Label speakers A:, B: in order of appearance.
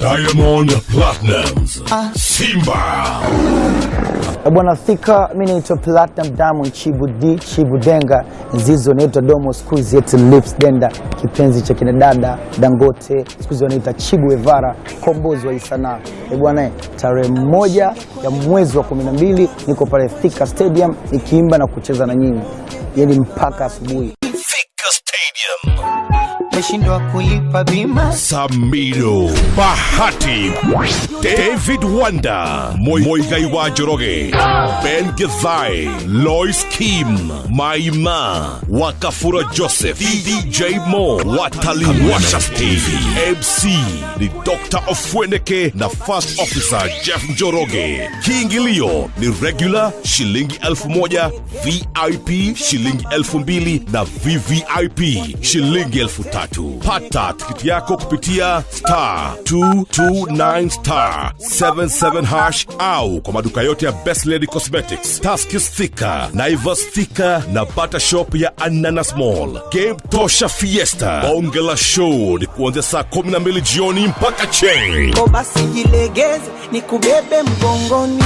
A: Diamond Platnumz, Simba.
B: Bwana Thika, mi naitwa Platinum Diamond Chibu D Chibu Denga Nzizo, naitwa Domo siku yetu Lips Denda, kipenzi cha kina dada Dangote, siku hizi wanaita Chibu Evara, kombozi wa sanaa. Bwana, tarehe 1 ya mwezi wa 12 niko pale Thika Stadium nikiimba na kucheza na nyinyi, yaani mpaka asubuhi.
A: Thika Stadium.
C: Meshindwa kulipa bima.
A: Samido, Bahati, David Wanda, Muigai wa Njoroge, Ben Githae, Lois Kim, Maima, Wakafura Joseph, DJ Mo, Watalii Washa Stage, MC ni Dr. Ofweneke na First Officer Jeff Njoroge. Kiingilio ni regular shilingi 1000, VIP shilingi 2000 na VVIP shilingi 3000. Pata tikiti yako kupitia *229*77# au kwa maduka yote ya Best Lady Cosmetics, Tuskys Thika, Naivas Thika na Bata Shop ya Ananas Mall. Game Tosha Fiesta, bonge la show ni kuanzia saa 12 jioni mpaka cheng.
C: Ko basi jilegeze, nikubebe mgongoni.